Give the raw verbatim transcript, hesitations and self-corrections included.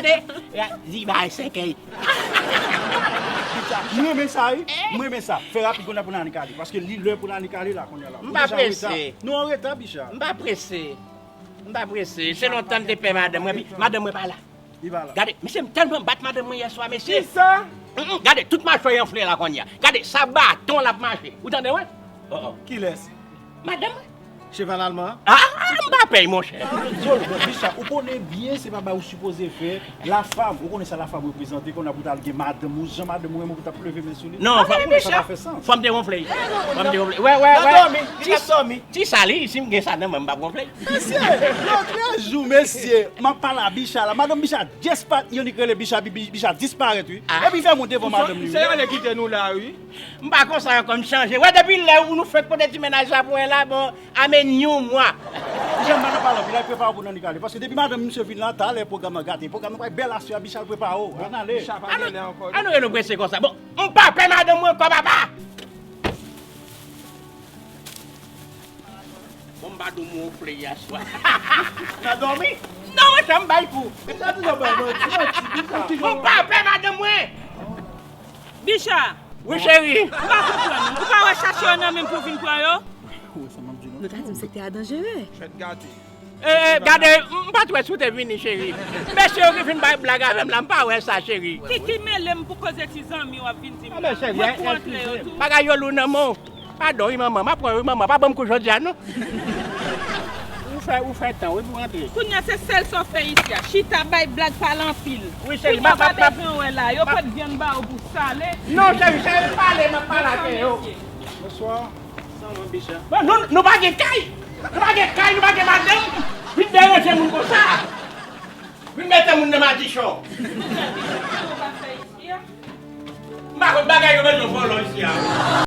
Di bay sèkèy. Bicha, m renmen sa wi. M renmen sa. Fè rapid kounye a pou n annik ale. Paske li lè pou n annik ale la kounye a la. M pa prese. Nou an reta, Bicha. M pa prese. M pa prese. Se lontan m te pè madanm mwen. Epi madanm mwen pa la. Li pa la. Gade, mesye, m tèlman bat madanm mwen yè swa, mesye. Kisa? Mm, mm, gade, tout machwè enfle la kounye a. Gade, sa baton l ap mache. Ou tande, wi? Oh, oh. Kilès? Madanm mwen. Cheval alman an? Ah, m pa pè l, monchè. Zòl, bon, Bicha, ou konnen byen se pa bagay ou sipoze fè. Lafam, ou konnen sa lafam reprezante, kounye a pou t al gen madanm ou, jan madanm ou renmen ou pou t ap leve men sou li. Non, ou konnen sa pa fè sans. Fò m te wonfle. Fò m te wonfle. Wè, wè, wè. Ti, ti sa li, si m gen sa nan men m, m p ap wonfle. Mesye, lòt jou, mesye, m ap pale a Bicha la. Madanm Bicha dispa-, Yonnik rele Bicha, Bi-, Bi-, Bicha disparèt, wi. Epi fè moun devan madanm li, wi. Se ale kite nou la, wi. M pa konsa ankò, m chanje. Wè, depi lè ou nou fenk pote ti mennaj la pou mwen la, bon, amenyon mwa. Jan madanm pale anpil, al prepare pou n annik ale. Paske depi madanm misye vin la, talè pwogram nan gate. Pwogram nan pral bèl aswè a, Bicha al prepare w. Ann ale. Bicha pa gen lè ankò, non. An nou rele w prese konsa. Bon, m pa pè madanm mwen ankò, papa. Bon, m pa di w m wonfle yè swa. Nan dòmi? Non, monchè, m bay kou. Bicha toujou bay manti, manti, Bicha. M pa pè madanm mwen. Bicha. Wi, cheri. M pa konprann. Ou pa wè chache yo nan men m pou vin pran yo? Nou ta di m sektè a danjere. Fèt gate. Eh, eh, gade, m pa t wè si w te vini, cheri. Mesye yo ki fin bay blag avè m la, m pa wè sa, cheri. Kiki mele m pou koze ti zanmi w ap vin di m la. Mwen pou antre yo tou. Bagay yo lou nan men w. Padon, wi, manman. M ap pran, wi, manman. Pa ban m kou jodi a, non. Ou fè, ou fè tan, wi, pou antre. Kounye a, se sèl sa w fè isi a. Chita, bay blag, pale anpil. Wi, cheri, kounye a, pa bezwen wè la. Yo pot vyann ba ou pou sale. Non, cheri, cheri, pale, m ap pale avè yo. Bonswa. San mwen, Bicha. Bon, nou, nou pa gen kay. Nou pa gen kay, nou pa gen madanm. Vin deranje moun konsa. Vin mete moun nan madichon. M pa konn bagay yo bezwen vòlò isi a.